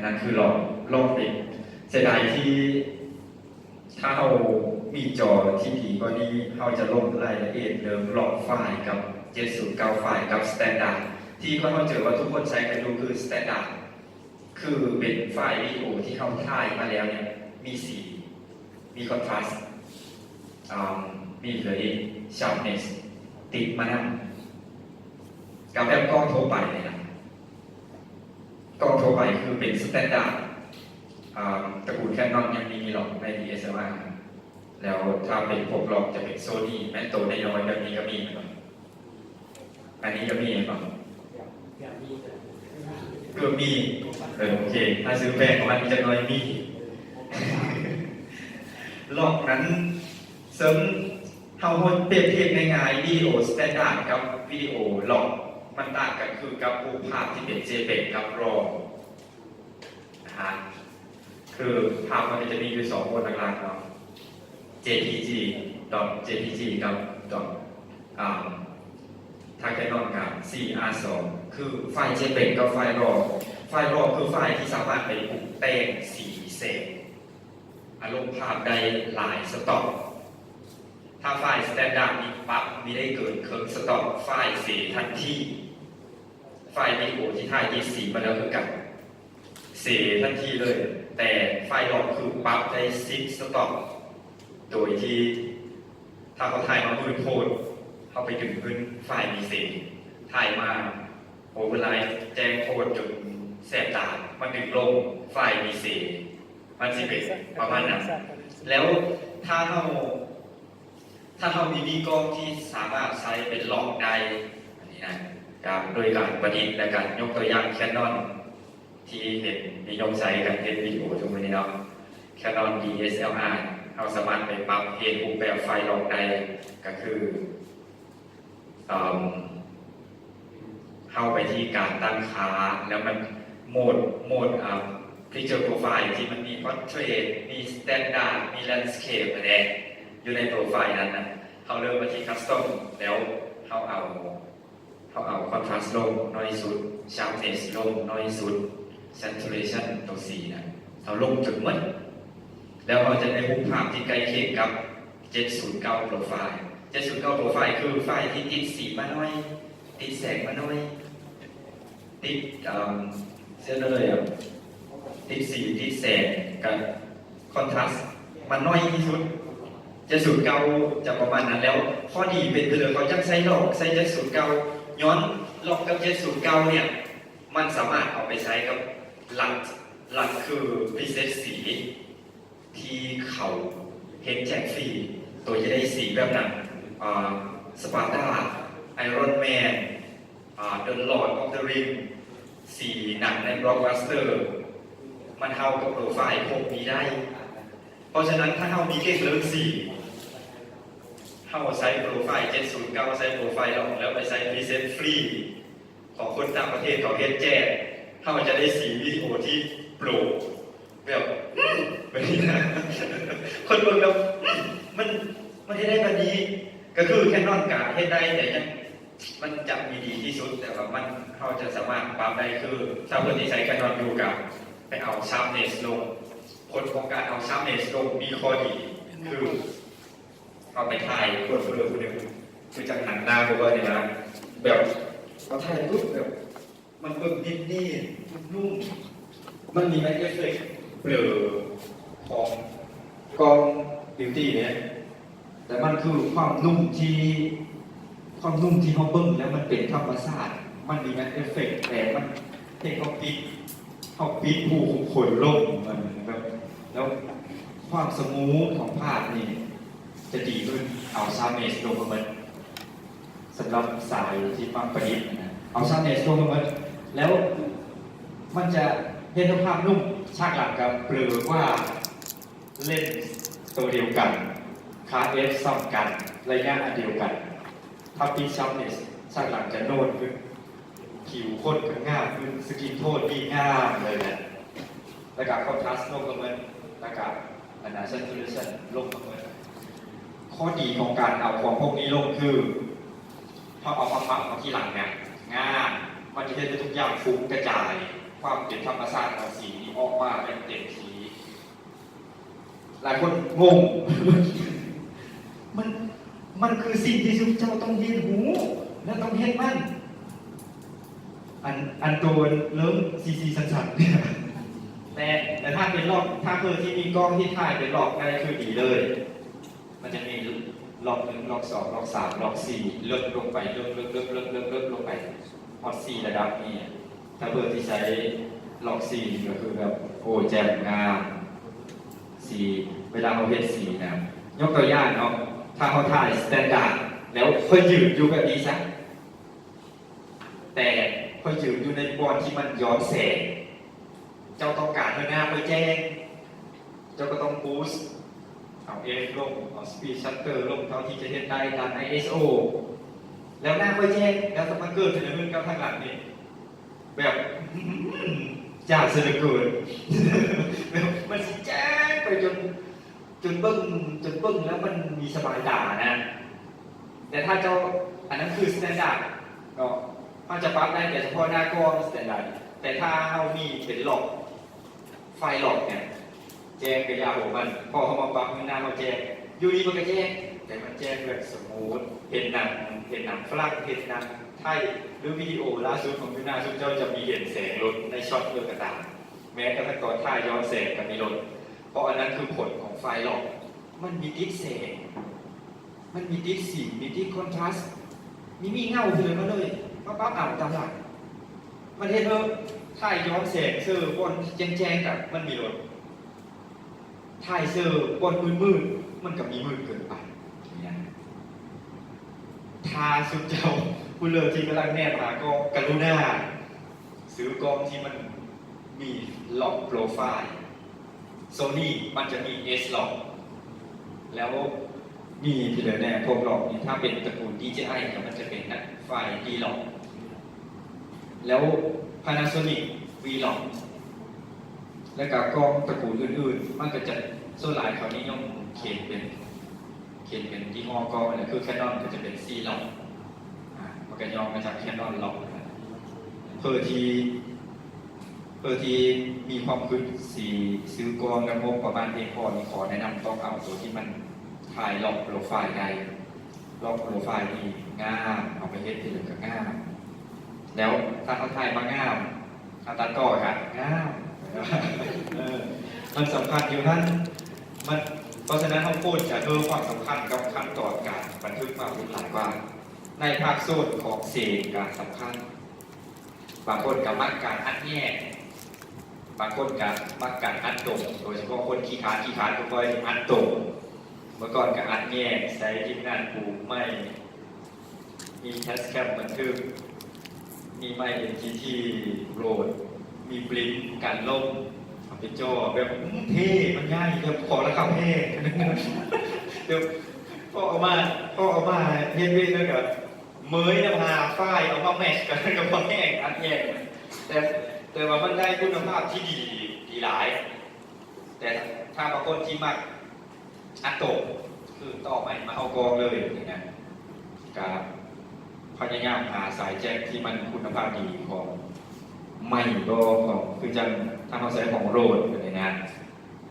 ນັ້ນຄືລອກ ລອກເປັນ ເສຍດາຍທີ່ ຖ້າເຮົາມີຈໍທີ່ດີກວ່ານີ້ ເຮົາຈະລົງລາຍລະອຽດເລື່ອງລອກຟາຍກັບເຈັດສູນເກົ້າຟາຍກັບສະແຕນດາດ ທີ່ພວກເຮົາເຈີວ່າທຸກຄົນໃຊ້ກັນຢູ່ຄືສະແຕນດາດ ຄືເປັນຟາຍວິດີໂອທີ່ເຮົາຖ່າຍມາແລ້ວເນ່ຍ ມີສີ ມີຄອນທຣາສ ອາ ມີເລີຍ ຊາດເນສ ຕິດມານຳ ກັບແບບກ້ອງທົ່ວໄປນີ້ນະ ກ້ອງທົ່ວໄປຄືເປັນສະແຕນດາດ ອາ ຕະກູນແຄນນອນຍັງມີຫຼອກໃນດີເອສແອລອາ ແລ້ວຖ້າເປັນພວກຫຼອກຈະເປັນໂຊນີ ແມ່ນໂຕນ້ອຍໆແບບນີ້ກໍມີແມ່ນບໍ່? ອັນນີ້ກໍມີແມ່ນບໍ່? ເກືອບມີ ເອີ ໂອເຄ ຖ້າຊື້ແພງກວ່ານີ້ຈັກໜ້ອຍມີ ຫຼອກນັ້ນ ເຊິ່ງເຮົາຮຽນປຽບທຽບງ່າຍໆ ວິດີໂອສະແຕນດາດກັບວິດີໂອຫຼອກ ມັນຕ່າງກັນຄືກັບຮູບພາບທີ່ເປັນເຈເປັກກັບຣອ ນະຮະ ຄືພາບມັນກໍຈະມີຢູ່ສອງໂໝດຫຼັກໆເນາະ ເຈພີຈີ ດອດເຈພີຈີ ກັບ ດອດ ອາ ຖ້າແຄນນອນກໍ ຊີອາສອງ ຄືຟາຍເຈເປັກກັບຟາຍຣອ ຟາຍຣອຄືຟາຍທີ່ສາມາດໄປປຸງແຕ່ງສີແສງ ອາລົມພາບໄດ້ຫຼາຍສະຕອກ ຖ້າຟາຍສະແຕນດາດນີ້ປັບມີໄດ້ເກີນເຄິ່ງສະຕອກ ຟາຍເສທັນທີ ຟາຍວິດີໂອທີ່ຖ່າຍຕິດສີມາແລ້ວຄືກັນ ເສທັນທີເລີຍ ແຕ່ຟາຍຫຼອກຄືປັບໄດ້ສິບສະຕອກ ໂດຍທີ່ ຖ້າເຮົາຖ່າຍມາມືດໂພດ ເຮົາໄປດຶງຂຶ້ນ ຟາຍມີເສ ຖ່າຍມາໂອເວີໄລແຈ້ງໂພດຈົນແສບຕາ ມາດຶງລົງ ຟາຍມີເສ ມັນຊິເປັນປະມານນັ້ນ ແລ້ວຖ້າເຮົາ ຖ້າເຮົາມີ ມີກ້ອງທີ່ສາມາດໃຊ້ເປັນຫຼອກໄດ້ ອັນນີ້ນະ ການ ໂດຍການປະດິດ ແລະ ການຍົກຕົວຢ່າງແຄນນອນ ທີ່ເຫັນນິຍົມໃຊ້ກັນເຮັດວິດີໂອທຸກມື້ນີ້ເນາະ ແຄນນອນດີເອສແອລອາ ເຮົາສາມາດໄປປັບເຮັດຮູບແບບໄຟລ໌ຫຼອກໄດ້ ກໍຄື ເອີ່ມ ເຮົາໄປທີ່ການຕັ້ງຄ່າ ແລ້ວມັນໂໝດ ໂໝດ ອາ picture profile ທີ່ມັນມີ portrait ມີ standard ມີ landscape ຫັ້ນແຫຼະ ຢູ່ໃນ profile ນັ້ນນະ ເຮົາເລີ່ມມາທີ່ custom ແລ້ວເຮົາເອົາ ເຮົາເອົາ contrast ລົງໜ້ອຍສຸດ sharpness ລົງໜ້ອຍສຸດ saturation ຕົວສີນະ ເຮົາລົງຈົນໝົດ ແລ້ວເຮົາຈະໄດ້ຮູບພາບທີ່ໃກ້ຄຽງກັບ ເຈັດສູນເກົ້າ profile ເຈັດສູນເກົ້າ profile ຄືໄຟລ໌ທີ່ຕິດສີມາໜ້ອຍ ຕິດແສງມາໜ້ອຍ ຕິດ ເອີ່ມ ເອີ້ນວ່າຫຍັງ ຕິດສີ ຕິດແສງ ກັບ contrast ມັນໜ້ອຍທີ່ສຸດ ເຈັດສູນເກົ້າ ຈະປະມານນັ້ນ ແລ້ວຂໍ້ດີເປັນໄປເລີຍ ເຂົາຈັ່ງໃຊ້ຫຼອກ ໃຊ້ເຈັດສູນເກົ້າ ຍ້ອນຫຼອກກັບເຈັດສູນເກົ້າເນ່ຍ ມັນສາມາດເອົາໄປໃຊ້ກັບຫຼັກ ຫຼັກຄື preset ສີ ທີ່ເຂົາເຮັດແຈກຟຣີ ໂຕຈະໄດ້ສີແບບໜັງ ອາ Sparta Iron Man ອາ The Lord of the Ring ສີໜັງໃນ Blockbuster ມັນເຮົາກໍ profile ພວກນີ້ໄດ້ ເພາະສະນັ້ນ ຖ້າເຮົາມີເກັ່ງເລື່ອງສີ ເຮົາໃຊ້ profile ເຈັດສູນເກົ້າ ໃຊ້ profile ຫຼອກ ແລ້ວໄປໃຊ້ preset ຟຣີ ຂອງຄົນຕ່າງປະເທດເຂົາເຮັດແຈກ ເຮົາຈະໄດ້ສີວິດີໂອທີ່ໂປຣ ແບບ ອືມ ແບບນີ້ນະ ຄົນເບິ່ງແລ້ວ ອືມ ມັນ ມັນເຮັດໄດ້ປານນີ້ ກໍຄື Canon ກະເຮັດໄດ້ ແຕ່ຍັງ ມັນຈະມີດີທີ່ສຸດ ແຕ່ວ່າມັນ ເຮົາຈະສາມາດປັບໄດ້ ຄື ຖ້າເພິ່ນທີ່ໃຊ້ Canon ຢູ່ ກະໄປເອົາ sharpness ລົງ ຜົນຂອງການເອົາ sharpness ລົງ ມີຂໍ້ດີ ຄື ເຮົາໄປຖ່າຍຄົນຜູ້ໜຶ່ງ ຄືຈັ່ງໜັງໜ້າບໍ່ວ່ານີ້ນະ ແບບ ເຮົາຖ່າຍປຸບ ແບບ ມັນເບິ່ງເນີບໆ ນຸ້ມໆ ມັນມີ matte effect ເບລີຂອງກ້ອງ Beauty ເດ້ ແຕ່ມັນຄືຄວາມນຸ້ມທີ່ ຄວາມນຸ້ມທີ່ເຮົາເບິ່ງແລ້ວມັນເປັນທຳມະຊາດ ມັນມີ matte effect ແຕ່ມັນເຮັດເຮົາປິດ ເຮົາປິດຮູຂຸມຂົນລົງ ມັນແບບ ແລ້ວຄວາມສະມູດຂອງພາບນີ້ຈະດີຂຶ້ນ ເອົາ sharpness ລົງມາເໝິດ ສຳລັບສາຍທີ່ມັກປະດິດນະ ເອົາ sharpness ລົງມາເໝິດ ແລ້ວມັນຈະເຮັດໃຫ້ພາບນຸ້ມ ສາກຫຼັງກໍເບລີກວ່າ ເລນໂຕດຽວກັນ ຄ່າ F ສ່ຳກັນ ໄລຍະອັນດຽວກັນ ຖ້າປິດ sharpness ສາກຫຼັງຈະໂນດຂຶ້ນ ຜິວຄົນກໍງາມຂຶ້ນ skin tone ນີ້ງາມເລີຍແຫຼະ ແລ້ວກໍ contrast ລົງມາເໝິດ ແລ້ວກໍອັນນະ saturation ລົງມາເໝິດ ຂໍ້ດີຂອງການເອົາຂອງພວກນີ້ລົງຄື ເຮົາເອົາມາປັບເອົາທີຫຼັງນະ ງາມ ມັນຈະເຮັດໃຫ້ທຸກຢ່າງຟຸ້ງກະຈາຍ ຄວາມເປັນທຳມະຊາດຂອງສີນີ້ອອກມາແບບເຕັມທີ່. ຫຼາຍຄົນງົງ ມັນ ມັນຄືສິ່ງທີ່ຊຸມເຈົ້າຕ້ອງຮຽນຮູ້ ແລະ ຕ້ອງເຮັດມັນ. ອັນ ອັນໂຕເລີ່ມສີໆສັນໆ ແຕ່ ແຕ່ຖ້າເປັນລອກ ຖ້າເພິ່ນທີ່ມີກ້ອງທີ່ຖ່າຍເປັນລອກໄດ້ຄືດີເລີຍ. ມັນຈະມີລອກໜຶ່ງ ລອກສອງ ລອກສາມ ລອກສີ່ ເລິກລົງໄປ ເລິກ ເລິກ ເລິກ ເລິກ ເລິກ ເລິກລົງໄປ ຮອດສີ່ລະດັບນີ້. ຖ້າເບີທີ່ໃຊ້ລອກສີ່ນີ້ກໍຄືແບບ ໂອ້ ແຈ່ມງາມ ສີ ເວລາເຮົາເຮັດສີນະ ຍົກຕົວຢ່າງເນາະ ຖ້າເຮົາຖ່າຍສະແຕນດາດ ແລ້ວຂ້ອຍຢືນຢູ່ແບບນີ້ຊະ ແຕ່ຂ້ອຍຢືນຢູ່ໃນບ່ອນທີ່ມັນຍ້ອນແສງ. ເຈົ້າຕ້ອງການໃຫ້ໜ້າຂ້ອຍແຈ້ງ ເຈົ້າກໍຕ້ອງບູສ ເອົາເອຟລົງ ເອົາສະປີດຊັດເຕີລົງເທົ່າທີ່ຈະເຮັດໄດ້ຕາມໄອເອສໂອ ແລ້ວໜ້າຂ້ອຍແຈ້ງ ແລ້ວມັນເກີດເປັນຫຍັງຂຶ້ນກັບທາງຫຼັງນີ້ ແບບ ຈ້າເສຍເຫຼືອເກີນ ແບບມັນຊິແຈ້ງໄປຈົນ ຈົນເບິ່ງ ຈົນເບິ່ງແລ້ວມັນມີສະບາຍຕານະ. ແຕ່ຖ້າເຈົ້າ ອັນນັ້ນຄືສະແຕນດາດເນາະ ເຮົາຈະປັບໄດ້ແຕ່ສະເພາະໜ້າກ້ອງສະແຕນດາດ. ແຕ່ຖ້າເຮົາມີເປັນລັອກ ໄຟລັອກນີ້ ແຈ້ງກະຢ່າຫົວມັນ ເພາະເຮົາມາປັບໃຫ້ໜ້າເຮົາແຈ້ງ ຢູ່ນີ້ມັນກະແຈ້ງ ແຕ່ມັນແຈ້ງແບບສະມູດ. ເຫັນໜັງ ເຫັນໜັງຝຣັ່ງ ເຫັນໜັງໄທ ຫຼືວິດີໂອລ່າສຸດຂອງຢູ່ໜ້າ ຊຸມເຈົ້າຈະມີເຫັນແສງລົດໃນຊັອດເລີກະຕາມ ແມ້ກະທັ້ງຕອນຖ່າຍຍ້ອນແສງກະມີລົດ ເພາະອັນນັ້ນຄືຜົນຂອງໄຟລັອກ ມັນມີຕິດແສງ ມັນມີຕິດສີ ມີຕິດຄອນທຣາສ ມີ ມີເງົາເທື່ອມາເລີຍ ມາປັບເອົາຕາມຫຼັງ. ມັນເຮັດໃຫ້ຖ່າຍຍ້ອນແສງເສີບ່ອນແຈ້ງໆ ກະມັນມີລົດ ຖ່າຍເສີບ່ອນມືດໆ ມັນກະມີມືດເກີນໄປ. ຖ້າຊຸມເຈົ້າຜູ້ເລີກທີ່ກຳລັງແນມຫາກ້ອງ ກະລຸນາຊື້ກ້ອງທີ່ມັນມີລັອກໂປຣໄຟລ໌. ໂຊນີມັນຈະມີເອສລັອກ ແລ້ວມີທີ່ເຫຼືອແດ່ພວກລັອກນີ້ ຖ້າເປັນຕະກູນດີເຈໄອ ກະມັນຈະເປັນນະ ໄຟລ໌ດີລັອກ ແລ້ວພານາໂຊນິກວີລັອກ ແລ້ວກະກ້ອງຕະກູນອື່ນໆ ມັນກະຈະ ສ່ວນຫຼາຍເຂົານິຍົມຂຽນເປັນ ຂຽນເປັນຍີ່ຫໍ້ກ້ອງ ແລ້ວຄືແຄນອນກະຈະເປັນຊີລັອກ ອາ ມັນກະຫຍໍ້ມາຈາກແຄນອນລັອກ ເພື່ອທີ່ ເພື່ອທີ່ມີຄວາມຄິດຊິຊື້ກ້ອງ ແລ້ວງົບປະມານພຽງພໍນີ້ ຂໍແນະນຳຕ້ອງເອົາໂຕທີ່ມັນຖ່າຍລັອກໂປຣໄຟລ໌ໄດ້ ລັອກໂປຣໄຟລ໌ນີ້ງາມ ເອົາໄປເຮັດທີ່ໃດກະງາມ ແລ້ວຖ້າເຮົາຖ່າຍມາງາມ ເຮົາຕັດຕໍ່ກະງາມ ເອີ ມັນສຳຄັນຢູ່ຫັ້ນ ມັນ ເພາະສະນັ້ນເຮົາຄວນຈະໃຫ້ຄວາມສຳຄັນກັບຂັ້ນຕອນການບັນທຶກພາບຫຼາຍກວ່າ. ໃນພາກສ່ວນຂອງເສງກະສຳຄັນ ບາງຄົນກະມັກການອັດແຍກ ບາງຄົນກະມັກການອັດຕົງ ໂດຍສະເພາະຄົນຂີ້ຄ້ານ ຂີ້ຄ້ານກໍຄ່ອຍອັດຕົງ. ເມື່ອກ່ອນກະອັດແຍກ ໃຊ້ທີມງານປູກໄມ້ ມີແທສແຄມບັນທຶກ ມີໄມ້ເອັນຈີທີໂຫຼດ ມີບລິມກັນລົມ ເອົາໄປຈໍ່ແບບ ອືມ ເທ່ ມັນໃຫຍ່ ແບບຂໍລາຄາແພງ ແບບພໍເອົາມາ ພໍເອົາມາເຮັດວຽກແລ້ວກະ ເມີຍນຳຫາຝ້າຍເອົາມາແມັດກັນກັບພວກແຫ້ງອັດແຍກ ແຕ່ ແຕ່ວ່າມັນໄດ້ຄຸນນະພາບທີ່ດີ ດີຫຼາຍ. ແຕ່ຖ້າບາງຄົນທີ່ມັກອັດໂຕ ຄືຕໍ່ໄມ້ມາເອົາກອງເລີຍນີ້ນະ ກະພະຍາຍາມຫາສາຍແຈັກທີ່ມັນຄຸນນະພາບດີຂອງໄມ້ບໍ່ ຂອງ ຄືຈັ່ງຖ້າເຮົາໃຊ້ຂອງໂຣດແບບນີ້ນະ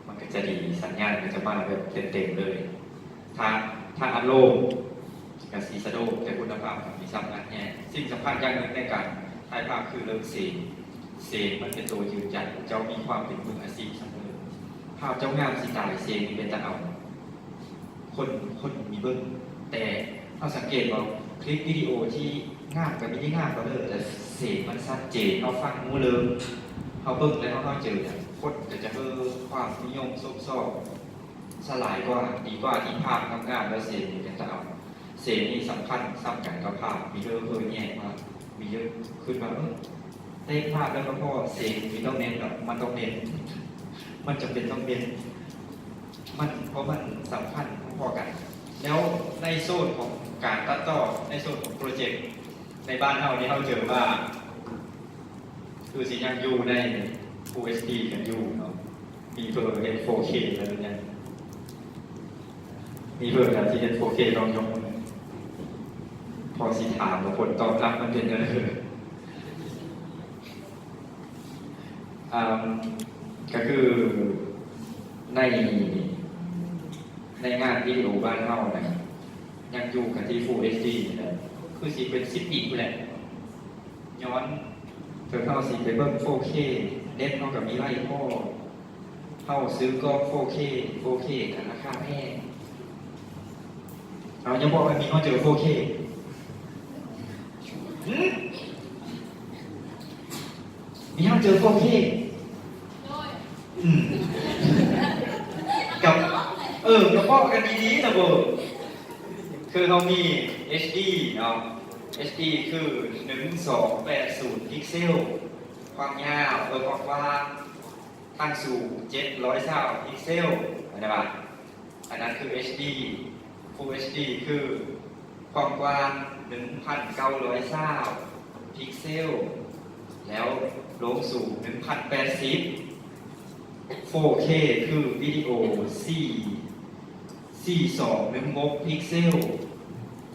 ມັນກະຈະດີ ສັນຍານກະຈະມາແບບເຕັມໆເລີຍ. ຖ້າ ຖ້າອັດໂລມກະຊິສະດົງ ແຕ່ຄຸນນະພາບກະມີສ່ຳນັ້ນແຮງ. ສິ່ງສຳຄັນຢ່າງໜຶ່ງໃນການຖ່າຍພາບຄືເລື່ອງເສງ. ເສງມັນເປັນໂຕຢືນຢັນວ່າເຈົ້າມີຄວາມເປັນມືອາຊີບສຳເລັດ. ພາບເຈົ້າງາມຊິຕາຍ ເສງເປັນຕາເອົາ. ຄົນ ຄົນມີເບິ່ງ ແຕ່ເຮົາສັງເກດບໍ່ ຄລິບວິດີໂອທີ່ງາມກະມີໄດ້ງາມກວ່າເດີ ແຕ່ເສງມັນຊັດເຈນ ເຮົາຟັງຮູ້ເລີຍ ເຮົາເບິ່ງແລ້ວເຮົາ ເຮົາເຈີ ຄົນກະຈະເບິ່ງຄວາມນິຍົມຊົມຊອບຊະຫຼາຍກວ່າ ດີກວ່າທີ່ພາບງາມໆ ແລ້ວເສງມີແຕ່ຕາເອົາ. ເສງນີ້ສຳຄັນສ່ຳກັນກັບພາບ ມີເດີເຄີຍແຍກວ່າ ມີເດີຄຶດວ່າ ເອີ ເຕັມພາບແລ້ວກໍພໍ ເສງມີຕ້ອງເນັ້ນດອກ ມັນຕ້ອງເນັ້ນ ມັນຈຳເປັນຕ້ອງເນັ້ນ ມັນ ເພາະມັນສຳຄັນພໍໆກັນ. ແລ້ວໃນໂຊນຂອງການຕັດຕໍ່ ໃນໂຊນຂອງໂປຣເຈັກ ໃນບ້ານເຮົານີ້ ເຮົາເຈີວ່າ ຄືຊິຍັງຢູ່ໃນຟູເອັດດີກັນຢູ່ເນາະ. ມີເພິ່ນເຮັດໂຟເຄແລ້ວຫຼືຍັງ? ມີເພິ່ນແລ້ວທີ່ເຮັດໂຟເຄ ລອງຍົກມື. ພໍຊິຖາມວ່າຜົນຕອບຮັບມັນເປັນແນວໃດ? ອ່າ ກໍຄືໃນ ໃນງານວິດີໂອບ້ານເຮົານະ ຍັງຢູ່ກັນທີ່ Full HD ນີ້ແຫຼະ ຄືຊິເປັນສິບປີພຸ້ນແຫຼະ ຍ້ອນເຖິງເຮົາຊິໄປເບິ່ງ ໂຟເຄ ເນັດເຮົາກໍມີໄວພໍ ເຮົາຊື້ກ້ອງ ໂຟເຄ ໂຟເຄກໍລາຄາແພງ ເອົາ ຢ່າບອກວ່າມີເຮົາເຈີ ໂຟເຄ ຫື? ມີເຮົາເຈີ ໂຟເຄ ໂດຍ ອືມ ກັບ ເອີ ກໍເວົ້າກັນດີໆນະເວີ ຄືເຮົາມີ HD ເນາະ HD ຄືໜຶ່ງສອງແປດສູນພິກເຊວ ຄວາມຍາວ ເອີ ຄວາມກວ້າງ ທາງສູງເຈັດຮ້ອຍຊາວພິກເຊວ ເຫັນບໍ່? ອັນນັ້ນຄື HD Full HD ຄືຄວາມກວ້າງໜຶ່ງພັນເກົ້າຮ້ອຍຊາວພິກເຊວ ແລ້ວໂລງສູງໜຶ່ງພັນແປດສິບ ໂຟເຄ ຄືວິດີໂອສີ່ ສີ່ສອງໜຶ່ງຫົກພິກເຊວ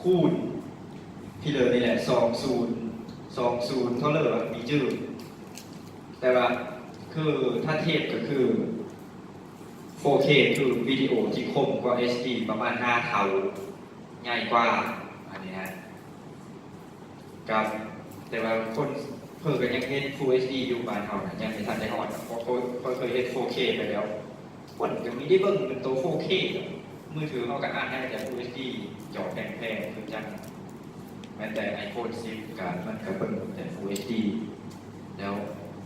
ຄູນທີ່ເລີນີ້ແຫຼະ ສອງສູນ ສອງສູນເທົ່າເລີ ມີຈື່ ແຕ່ວ່າຄືຖ້າທຽບກໍຄື ໂຟເຄ ຄືວິດີໂອທີ່ຄົມກວ່າ HD ປະມານຫ້າເທົ່າ ໃຫຍ່ກວ່າ ອັນນີ້ນະ ກັບ ແຕ່ວ່າຄົນເພິ່ນກໍຍັງເຮັດ Full HD ຢູ່ບ້ານເຮົານະ ຍັງບໍ່ທັນໄດ້ຮອດ ເພາະ ເພາະ ເພາະເຄີຍເຮັດ ໂຟເຄ ໄປແລ້ວ ຄົນກໍມີໄດ້ເບິ່ງເປັນໂຕ ໂຟເຄ ມືຖືເຮົາກໍອ່ານໄດ້ແຕ່ Full HD ຈໍແພງໆ ຄືຈັ່ງ ແມ່ນແຕ່ iPhone ສິບ ກໍ ມັນກໍເບິ່ງແຕ່ Full HD ແລ້ວ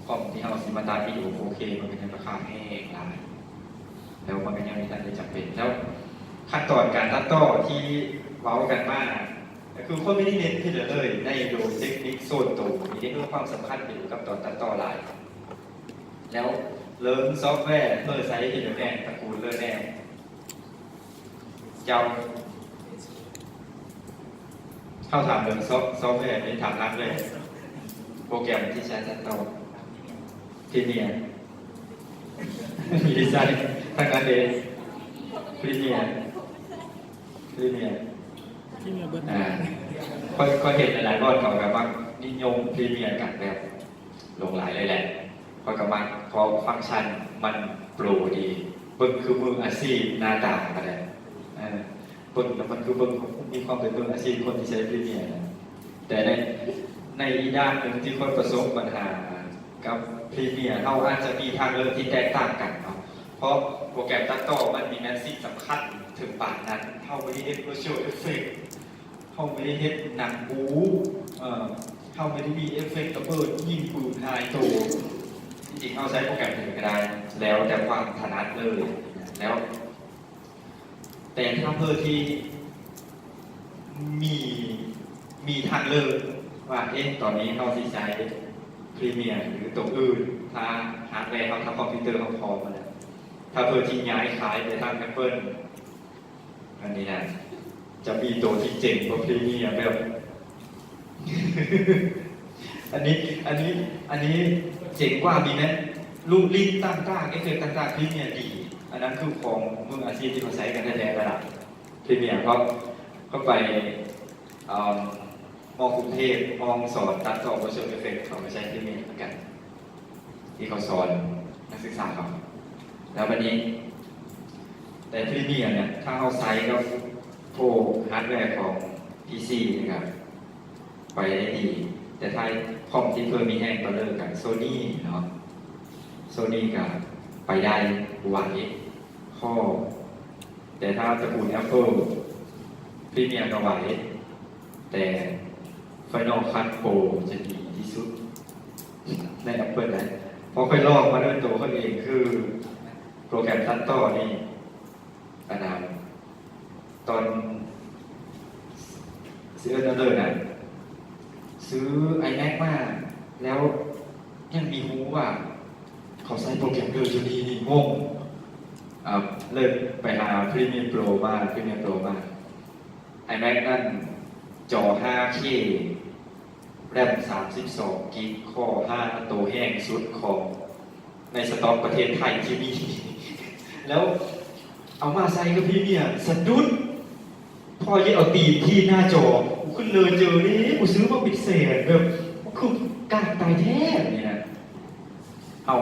ຄອມທີ່ເຮົາຊິມາຕັດວິດີໂອ ໂຟເຄ ມັນກໍຍັງລາຄາແພງຫຼາຍ ແລ້ວມັນກໍຍັງບໍ່ທັນໄດ້ຈຳເປັນ ແລ້ວຂັ້ນຕອນການຕັດຕໍ່ທີ່ເວົ້າກັນມາ ກໍຄືຄົນມີເນັດເຮັດໄດ້ເລີຍ ໃນໂດຍເຕັກນິກສ່ວນໂຕ ມີເຮັດຄວາມສຳຄັນກ່ຽວກັບຕອນຕັດຕໍ່ຫຼາຍ ແລ້ວເລີ່ມຊອບແວເພື່ອໃຊ້ເຮັດແມ່ນຕະກູນເລີແນ່ ເຈົ້າ ເຮົາຖາມເລື່ອງຊອບ ຊອບແວ ໄດ້ຖາມຮາດແວ ໂປຣແກຣມທີ່ໃຊ້ຕັດຕໍ່ ພຣີເມຍ ມີທີ່ໃຊ້ທັງນັ້ນເດ ພຣີເມຍ ພຣີເມຍ ພຣີເມຍເບິດ ອ່າ ຂ້ອຍ ຂ້ອຍເຫັນຫຼາຍໆບ່ອນເຂົາກໍມັກນິຍົມພຣີເມຍກັນແບບ ຫຼວງຫຼາຍເລີຍແຫຼະ ຂ້ອຍກໍມັກ ເພາະຟັງຊັນມັນໂປຣດີ ເບິ່ງຄືມືອາຊີບ ໜ້າຕາກໍໄດ້ ເອີ ເບິ່ງແລ້ວມັນຄືເບິ່ງ ມີຄວາມເປັນມືອາຊີບ ຄົນທີ່ໃຊ້ພຣີເມຍນະ ແຕ່ໃນ ໃນອີກດ້ານໜຶ່ງທີ່ຂ້ອຍປະສົບບັນຫາກັບພຣີເມຍ ເຮົາອາດຈະມີທາງເລືອກທີ່ແຕກຕ່າງກັນເນາະ ເພາະໂປຣແກຣມຕັດຕໍ່ມັນມີແມ່ນສິ່ງສຳຄັນເຖິງປານນັ້ນ ເຮົາບໍ່ໄດ້ເຮັດ Visual Effect ເຮົາບໍ່ໄດ້ເຮັດໜັງບູ ເອີ ເຮົາບໍ່ໄດ້ມີເອຟເຟັກລະເບີດຍິງປືນຫາຍໂຕ ທີ່ຈິງເຮົາໃຊ້ໂປຣແກຣມໃດກໍໄດ້ ແລ້ວແຕ່ຄວາມຖະໜັດເລີຍ ແລ້ວ ແຕ່ຖ້າເພື່ອທີ່ມີ ມີທາງເລືອກວ່າ ເອະ ຕອນນີ້ເຮົາຊິໃຊ້ພຣີເມຍ ຫຼື ໂຕອື່ນ ຖ້າຮາດແວເຮົາ ຖ້າຄອມພິວເຕີເຮົາພ້ອມຫັ້ນນະ ຖ້າເພື່ອທີ່ຍ້າຍຄ້າຍໄປທາງແອັບເປິ້ນ ອັນນີ້ນະ ຈະມີໂຕທີ່ເຈັງກວ່າພຣີເມຍແບບ ອັນນີ້ ອັນນີ້ ອັນນີ້ເຈັງກວ່າ ມີແມ່ນລູກຫຼິ້ນຕ່າງໆ ເອຟເຟັກຕ່າງໆ ພຣີເມຍດີ ອັນນັ້ນຄືຂອງມືອາຊີບທີ່ເຂົາໃຊ້ກັນແທ້ໆ ລະດັບພຣີເມຍ ເພາະເຂົາໄປ ເອີ ມ.ກຸງເທບ ຫ້ອງສອນຕັດຕໍ່ Visual Effect ເຂົາກໍໃຊ້ພຣີເມຍຄືກັນ ທີ່ເຂົາສອນນັກສຶກສາເຂົາ ແລ້ວບັດນີ້ ແຕ່ພຣີເມຍເນຍ ຖ້າເຮົາໃຊ້ກັບພວກຮາດແວຂອງພີຊີນີ້ກໍໄປໄດ້ດີ ແຕ່ຖ້າຄອມທີ່ເພິ່ນມີແຮງປະເລີກັນ ໂຊນີເນາະ ໂຊນີກໍໄປໄດ້ໄວພໍ ແຕ່ຖ້າຕະກູນແອັບເປິ້ນ ພຣີເມຍກໍໄວ ແຕ່ Final Cut Pro ຈະດີທີ່ສຸດໃນແອັບເປິ້ນນະ ເພາະຂ້ອຍລອງມາດ້ວຍໂຕຂ້ອຍເອງ ຄືໂປຣແກຣມຕັດຕໍ່ນີ້ ອັນນັ້ນ ຕອນ ຊິເອີ້ນແນວໃດນະ ຊື້ໄອແມັກມາ ແລ້ວຍັງມີຮູ້ວ່າເຂົາໃຊ້ໂປຣແກຣມເດີໂຕນີ້ ນີ້ງົງ ເລີຍໄປຫາພຣີເມຍໂປຣມາ ພຣີເມຍໂປຣມາ ໄອແມັກນັ້ນ ຈໍຫ້າເຄ ແຣມສາມສິບສອງກິກ ຄໍຫ້າໂຕແຮງສຸດຂອງໃນສະຕັອກປະເທດໄທທີ່ມີ ແລ້ວເອົາມາໃສ່ກັບພຣີເມຍ ສະດຸດ ພໍເຮັດເອົາຕີນຖີບໜ້າຈໍ ກູຂຶ້ນເລີເຈີເດ້ ກູຊື້ມາເປັນແສນ ແບບ ມັນຄືກາກຕາຍແທ້ ແບບນີ້ນະ. ເຮົາ